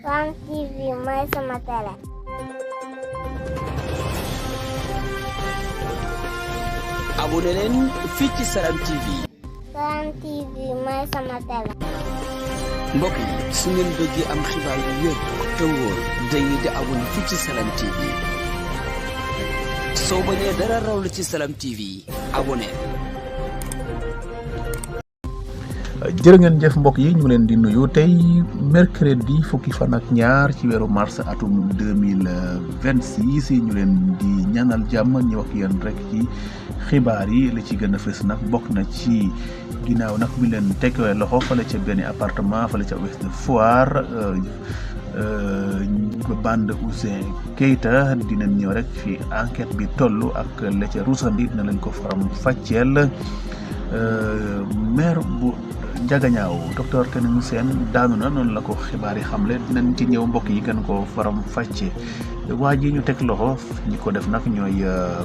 Sam TV mooy sama télé. abonné leen fii ci Salam TV. Sam TV mooy sama télé. mbokk yi su ngeen bëggee am xibaar yu wér te wóor dañuy di abonné fii ci Salam TV. soo bañee dara raw la ci Salam TV abonné. jërë ngeen jëf mbokk yi ñu leen di nuyu tey mercredi fukki fan ak ñaar ci weeru mars atum 2026 ñu leen di ñaanal jàmm ñu wax yéen rek ci xibaar yi li ci gën a fës nag bokk na ci ginnaaw nag bi leen tekkee loxo fale ca benn appartement fale ca Ouest Foire bande Ouzin Keita dinañ ñëw rek fi enquête bi toll ak la ca ruusandi dina leen ko faram fàcceel maire bu Njagañaaw docteur Tening Sène daanu na noonu la ko xibaar yi xamle dinañ ci ñëw mbokk yi gën ko faram fàcce waa ji ñu teg loxo ñi ko def nag ñooy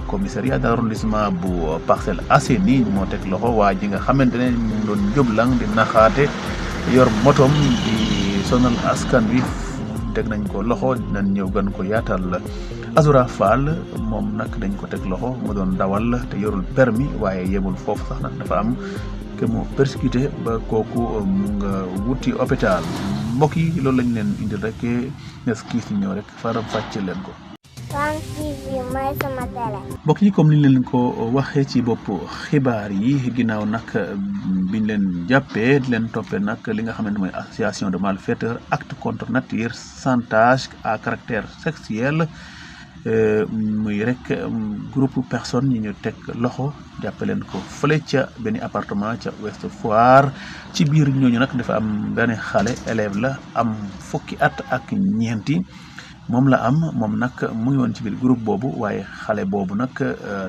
commissariat d'arrondissement bu Parcelles Assainies moo teg loxo waa ji nga xamante ne mu doon jublang di naxaate yor motom di sonal askan wi teg nañ ko loxo dinañ ñëw gën ko yaatal Azoura Fall moom nag dañ ko teg loxo mu doon dawal te yorul permis waaye yemul foofu sax nag dafa am ke mu persécuté ba kooku mu nga wuti hôpital mbokk yi loolu lañ leen indil rek nes kiis ñu ñëw rek faram fàcce leen ko. Sam TV mooy sama télé. mbokk yi comme ni leen ko waxee ci bopp xibaar yi ginnaaw nag biñ leen jàppee di leen toppee nag li nga xamante mooy association de malfaiteurs acte contre nature chantage à caractère sexuel muy rek groupe personne ñi ñu teg loxo jàppe leen ko fële ca benn appartement ca Ouest Foire ci biir ñooñu nag dafa am benn xale élève la am fukki at ak ñeenti moom la am moom nag mu ngi woon ci biir groupe boobu waaye xale boobu nag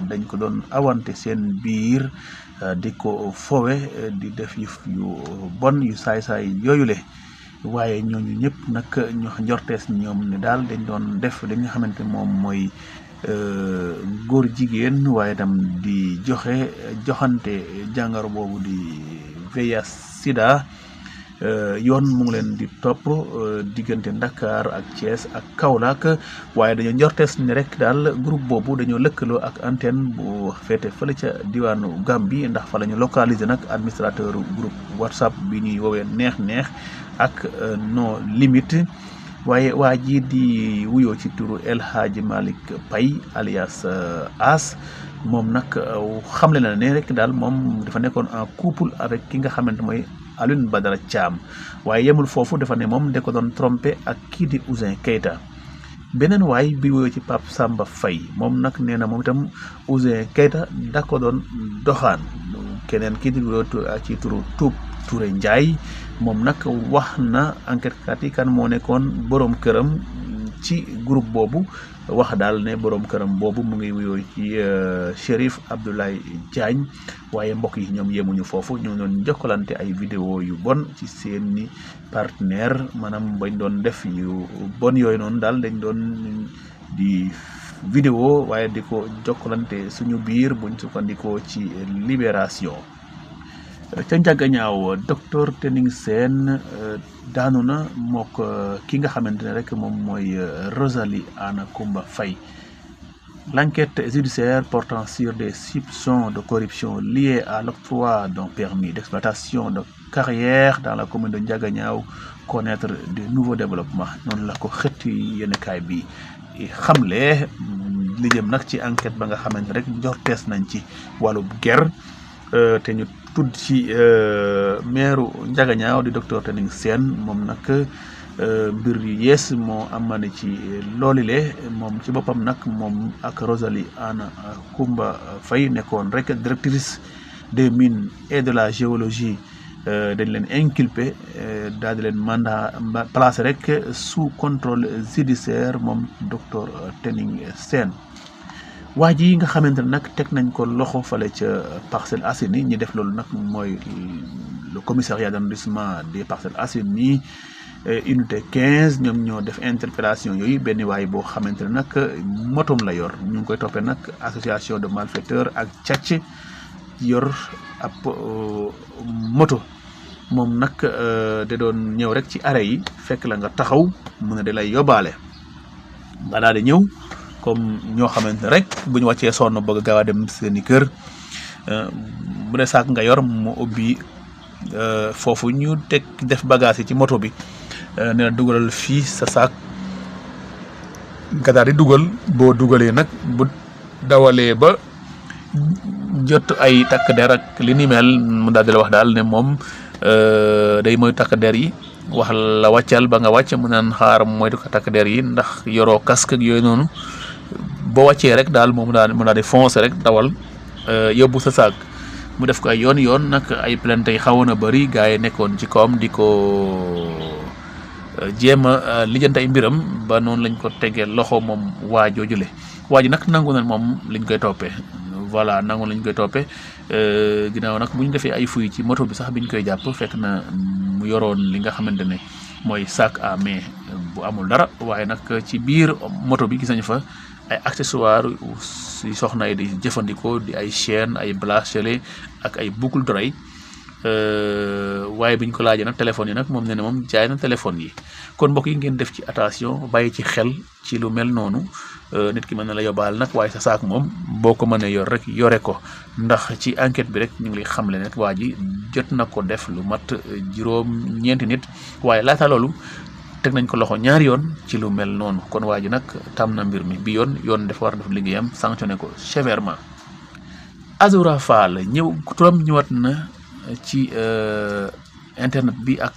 dañ ko doon awante seen biir di ko fowe di def yu bon yu saay-saay yooyule waaye ñooñu ñëpp nag ñu njortees ñoom ne daal dañ doon def li nga xamante moom mooy góor jigéen waaye tam di joxante jàngaro boobu di VIH sida yoon mu ngi leen di topp diggante Dakar ak Thiès ak Kaolack waaye dañoo njortees ni rek daal groupe boobu dañoo lëkkaloo ak antenne bu féete fële ca diwaanu Gambie ndax fa la ñu localiser nag administrateur groupe WhatsApp bi ñuy woowee neex ak no limite waaye waa ji di wuyoo ci turu El Hadji Malick Paye alias As moom nag xamle na ne rek daal moom dafa nekkoon en couple avec ki nga xamante mooy Alioune Badara Thiam waaye yemul foofu dafa ne moom da ko doon trompé ak kii di Ouzin Keita beneen waay bi wuyoo ci Pape Samba Faye moom nag nee na moom itam Ouzin Keita da ko doon doxaan keneen kii di wuyoo ci turu Touré Ndiaye moom nag wax na enquête kat yi kan moo nekkoon borom këram ci groupe boobu wax daal ne borom këram boobu mu ngi wuyoo ci Chérif Abdoulaye Diagne waaye mbokk yi ñoom yemuñu foofu ñu doon jokkalante ay vidéo yu bon ci seeni partenaire maanaam bañ doon def yu bon yooyu noonu daal dañ doon di vidéo waaye di ko jokkalante suñu biir buñ sukkandikoo ci Libération. ca Njagañaaw docteur Tening Sène daanu na mook ki nga xamante ne rek moom mooy Rosalie Anna Coumba Faye l'enquête judiciaire portant sur des soupçons de corruption liés à l'octroi d'un permis d'exploitation de carrière dans la commune de Njagañaaw connaître de nouveaux développements noonu la ko xëtti yéenekaay bi xamle li jëm nag ci enquête ba nga xamante rek njortees nañ ci wàllu guerre te ñu tudd ci maire Njagañaaw di docteur Tening Sène moom nag mbir yu yees moo amane ci loolile moom ci boppam nag moom ak Rosalie Anna Coumba Faye nekkoon rek directrice des mines et de la géologie dañ leen inculpé daal di leen mandat placé rek sous contrôle judiciaire moom docteur Tening Sène waa ji nga xamante ne nag teg nañ ko loxo fale ca Parcelles Assainies ñi def loolu nag mooy le commissariat d'arrondissement des Parcelles Assainies unité 15 ñoom ñoo def interpellation yooyu benn waay boo xamante ne nag motom la yor ñu ngi koy toppee nag association de malfaiteurs ak càcc yor ab moto moom nag da doon ñëw rek ci arrêt yi fekk la nga taxaw mu ne da lay yóbbaale nga daal di ñëw comme ñoo xamante ne rek bu ñu wàccee sonn bëgg gaaw a dem seeni kër bu dee saak nga yor mu ubbi foofu ñu teg def bagage yi ci moto bi ne la dugalal fii sa saak nga daal di dugal boo dugalee nag bu dawalee ba jot ay takk der ak li ni mel mu daal di la wax daal ne moom day mooy takk der yi wax la wàccal ba nga wàcc mu naan xaar mooy ko takk der yi ndax yoroo casque ak yooyu noonu boo wàccee rek daal moom mu daal di foncer rek dawal yóbbu sa saak mu def ko ay yoon nag ay plainte yi xawoon a bëri gars yi nekkoon ci kawam di ko jéem a lijjante ay mbiram ba noonu lañ ko tegee loxo moom waa joojule waa ji nag nangu na moom liñ koy toppee voilà nangu lañ koy toppee ginnaaw nag bu ñu defee ay fuy ci moto bi sax biñ koy jàpp fekk na mu yoroon li nga xamante ne mooy sac à main bu amul dara waaye nag ci biir moto bi gis nañ fa ay accessoires si soxna yi di jëfandikoo di ay chaîne ay bracelet ak ay boucle d'oreille waaye biñ ko laajee nag téléphone yi nag moom ne ne moom jaay na téléphone yi kon mbokk yi ngeen def ci attention bàyyi ci xel ci lu mel noonu nit ki mën na la yóbbaal nag waaye sa saak moom boo ko mënee yor rek yore ko ndax ci enquête bi rek ñu ngi lay xamle ne waa ji jot na ko def lu mat juróom-ñeenti nit waaye laata loolu teg nañ ko loxo ñaari yoon ci lu mel noonu kon waa ji nag tam na mbir mi bi yoon dafa war a def liggéeyam sanctionné ko sévèrement. Azoura Fall turam ñëwaat na ci internet bi ak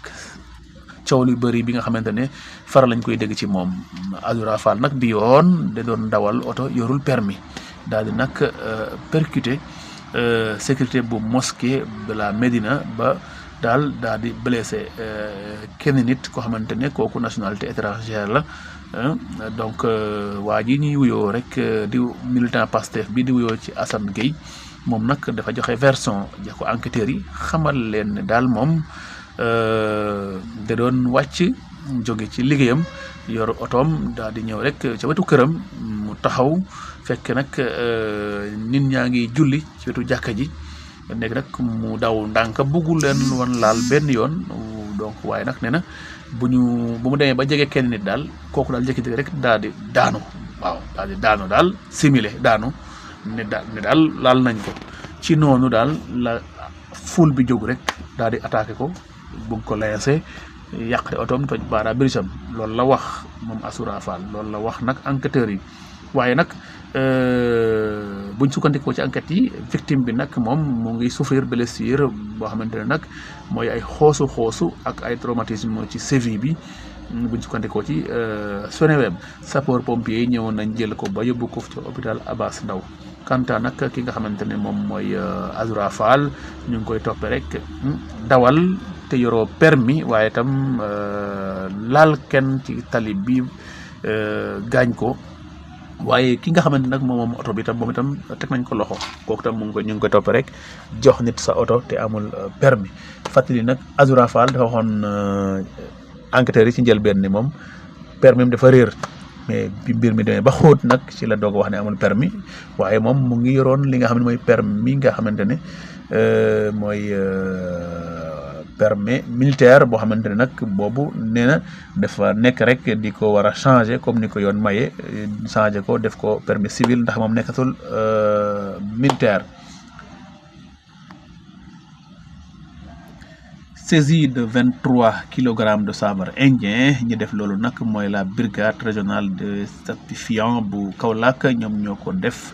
coow lu bëri bi nga xamante ne faral lañ koy dégg ci moom Azoura Fall nag bi yoon da doon dawal oto yorul permis daal di nag percuté sécurité bu mosquée de la Médina ba daal di blessé kenn nit koo xamante ne kooku nationalité étrangère la donc waa ji ñuy wuyoo rek di militant Pastef bi di wuyoo ci Assane Gueye moom nag dafa joxe version jox ko enquêteurs yi xamal leen ne daal moom da doon wàcc jóge ci liggéeyam yor otoom daal di ñëw rek ca wetu këram mu taxaw fekk nag nit ñaa ngi julli ci wetu jàkka ji nekk nag mu daw ndànk buggul leen woon laal benn yoon donc waaye nag nee na bu mu demee ba jege kenn nit daal kooku daal jékki-jékki rek daal di daanu waaw daal di daanu daal similé daanu ne daal laal nañ ko ci noonu daal la ful bi jóg rek daal di attaqué ko bugg ko layase yàqate otoom toj baara birisam loolu la wax moom Azoura Fall loolu la wax nag enquêteurs yi waaye nag buñ sukkandikoo ci enquête yi victime bi nag moom mu ngi souffrir blessure boo xamante ne nag mooy ay xoosu ak ay traumatisme ci cheville bi buñ sukkandikoo ci Seneweb sapeur pompier yi ñëwoon nañ jël ko ba yóbbu ko ci hôpital Abass Ndao kanta nag ki nga xamante ne moom mooy Azoura Fall ñu ngi koy toppe rek dawal te yoroo permis waaye itam laal kenn ci tali bi gaañ ko waaye ki nga xamante nag moom oto bi tam moom itam teg nañ ko loxo kooku tam ñu ngi koy toppe rek jox nit sa oto te amul permis fàttali nag Azoura Fall dafa waxoon enquêteurs yi ci njëlbeen ni moom permis dafa réer mais bi mbir mi demee ba xóot nag ci la doog wax ne amul permis waaye moom mu ngi yoroon li nga xam ne mooy permis nga xamante ne mooy permis militaire boo xamante ne nag boobu nee na dafa nekk rek di ko war a changer comme ni ko yoon maye changer ko def ko permis civil ndax moom nekkatul militaire. Saisie de 23 kilogrammes de sabre indien ñi def loolu nag mooy la brigade régionale de statifiant bu Kaolack ñoom ñoo ko def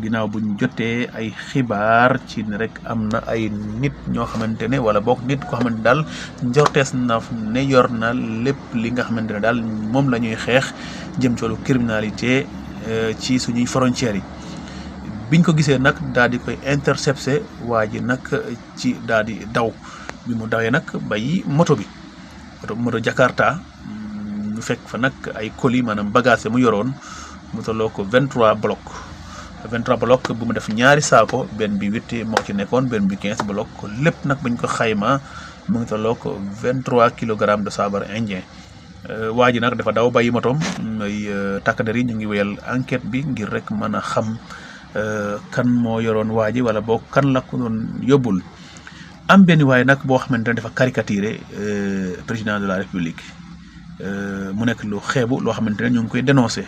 ginnaaw buñ jotee ay xibaar ci ne rek am na ay nit ñoo xamante ne wala boog nit koo xamante ne daal njortees na ne yor na lépp li nga xamante ne daal moom la ñuy xeex jëm ci wàllu criminalité ci suñuy frontières yi. biñ ko gisee nag daal di koy intercepté waa ji nag ci daal di daw bi mu dawee nag bàyyi moto bi moto Jakarta ñu fekk fa nag ay colis maanaam bagage mu yoroon mu tolloo ko 23 bloc bu mu def ñaari saako benn bi 8 moo ci nekkoon benn bi 15 bloc lépp nag bañ ko xayma mu ngi tolloo ko 23 kilogrammes de sabre indien. waa ji nag dafa daw bàyyi motoom ay takk der yi ñu ngi wéyal enquête bi ngir rek mën a xam kan moo yoroon waa ji wala boog kan la ko doon yóbbul am benn waaye nag boo xamante ne dafa caricaturé président de la république mu nekk lu xeebu loo xamante ne ñu ngi koy dénoncé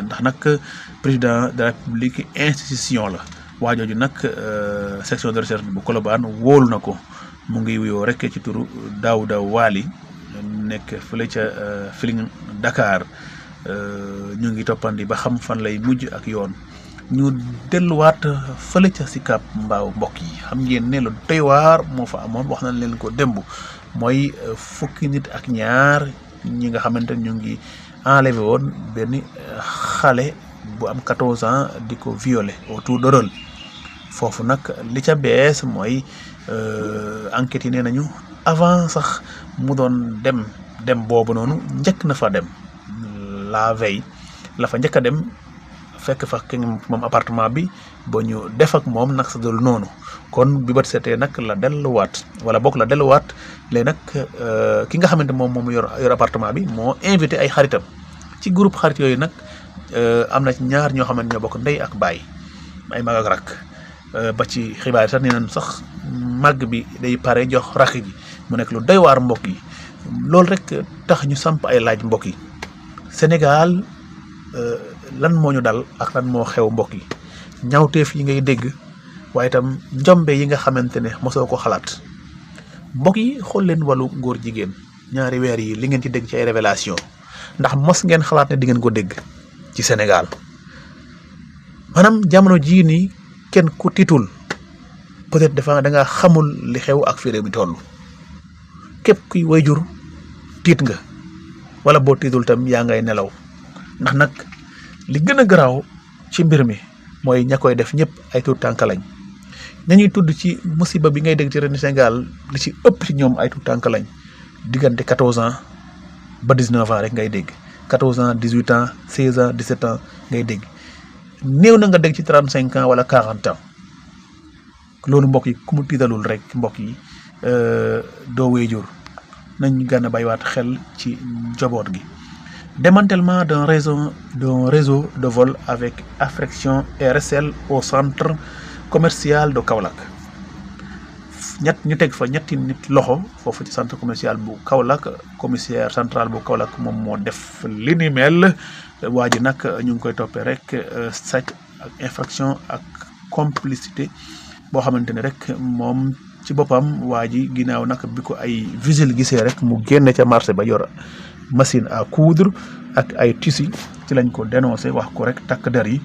ndax nag président de la république institution la waa jooju nag section de recherche bu Colobane wóolu na ko mu ngi wuyoo rek ci turu Daouda Wali nekk fële ca Feeling Dakar ñu ngi toppandi ba xam fan lay mujj ak yoon. ñu delluwaat fële ca Sicap Mbao mbokk yi xam ngeen ne lu doy waar moo fa amoon wax nañ leen ko démb mooy fukki nit ak ñaar ñi nga xamante ne ñu ngi enlevé woon benn xale bu am 14 ans di ko violé autour de rôle foofu nag li ca bees mooy enquête yi nee nañu avant sax mu doon dem boobu noonu njëkk na fa dem la veille la fa njëkk a dem fekk fa ki moom appartement bi ba ñu def ak moom nag sa dul noonu kon bi bët seetee nag la delluwaat wala bokk la delluwaat léegi nag ki nga xamante moom yor appartement bi moo invité ay xaritam ci groupe xarit yooyu nag am na ci ñaar ñoo xamante ñoo bokk ndey ak baay ay mag ak rakk ba ci xibaar sax nee nañ sax màgg bi day pare jox rakk bi mu nekk lu doy waar mbokk yi loolu rek tax ñu samp ay laaj mbokk yi Sénégal lan moo ñu dal ak lan moo xew mbokk yi ñaawteef yi ngay dégg waaye itam njombe yi nga xamante ne mosoo ko xalaat mbokk yi xool leen wàllu góor jigéen ñaari weer yi li ngeen ci dégg ci ay révélation ndax mos ngeen xalaat ne di ngeen ko dégg ci Sénégal maanaam jamono jii nii kenn ku tiitul peut-être dafa da nga xamul li xew ak fi réew mi toll képp kuy wayjur tiit nga wala boo tiitul tam yaa ngay nelaw ndax nag li gën a garaaw ci mbir mi mooy ña koy def ñëpp ay tuut tànk lañ ñañuy tudd ci musiba bi ngay dégg ci ren Sénégal li ci ëpp ci ñoom ay tuut tànk lañ diggante 14 ans ba 19 ans rek ngay dégg 14 ans 18 ans 16 ans 17 ans ngay dégg néew na nga dégg ci 35 ans wala 40 ans loolu mbokk yi ku mu tiitalul rek mbokk yi doo wéyjur nañ gën a bàyyiwaat xel ci njaboot gi. Démantèlement d'un réseau de vol avec affection et recel au centre commercial de Kaolack ñu teg fa ñetti nit loxo foofu ci centre commercial bu Kaolack commissaire central bu Kaolack moom moo def li ni mel waa ji nag ñu ngi koy toppee rek sàcc ak infraction ak complicité boo xamante ne rek moom ci boppam waa ji ginnaaw nag bi ko ay vigile gisee rek mu génne ca marché ba yor machine à coudre ak ay tissu ci lañ ko dénoncé wax ko rek takk der yi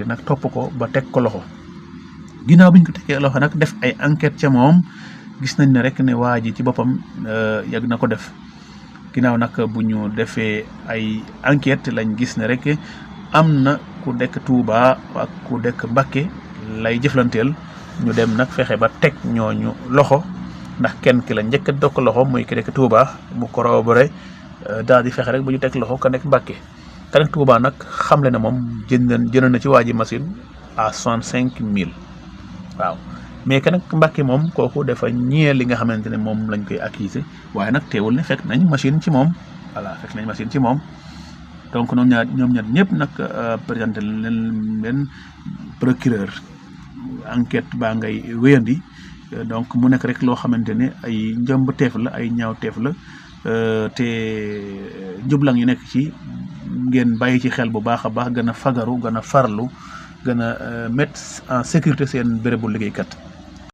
nag topp ko ba teg ko loxo ginnaaw bi ñu ko tegee loxo nag def ay enquête ca moom gis nañ ne rek ne waa ji ci boppam yàgg na ko def ginnaaw nag bu ñu defee ay enquête lañ gis ne rek am na ku dekk Touba ak ku dekk Mbacké lay jëflanteel ñu dem nag fexe ba teg ñooñu loxo ndax kenn ki la njëkk a dokk loxo muy ki dekk Touba mu corroboré daal di fexe rek ba ñu teg loxo ka nekk Mbacké ka nekk Touba nag xamle na moom jënd na ci waa ji machine à 65 000 waaw mais que nag Mbacké moom kooku dafa ñëwee li nga xamante ne moom lañ koy accusé waaye nag teewul ne fekk nañ machine ci moom voilà fekk nañ machine ci moom donc ñoom ñaar ñëpp nag présenté leen procureur enquête baa ngay wéyandi donc mu nekk rek loo xamante ne ay njëmb teef la ay ñaaw teef la te njublang yu nekk ci ngeen bàyyi ci xel bu baax a baax gën a fagaru gën a farlu gën a mettre en sécurité seen bérébu liggéeykat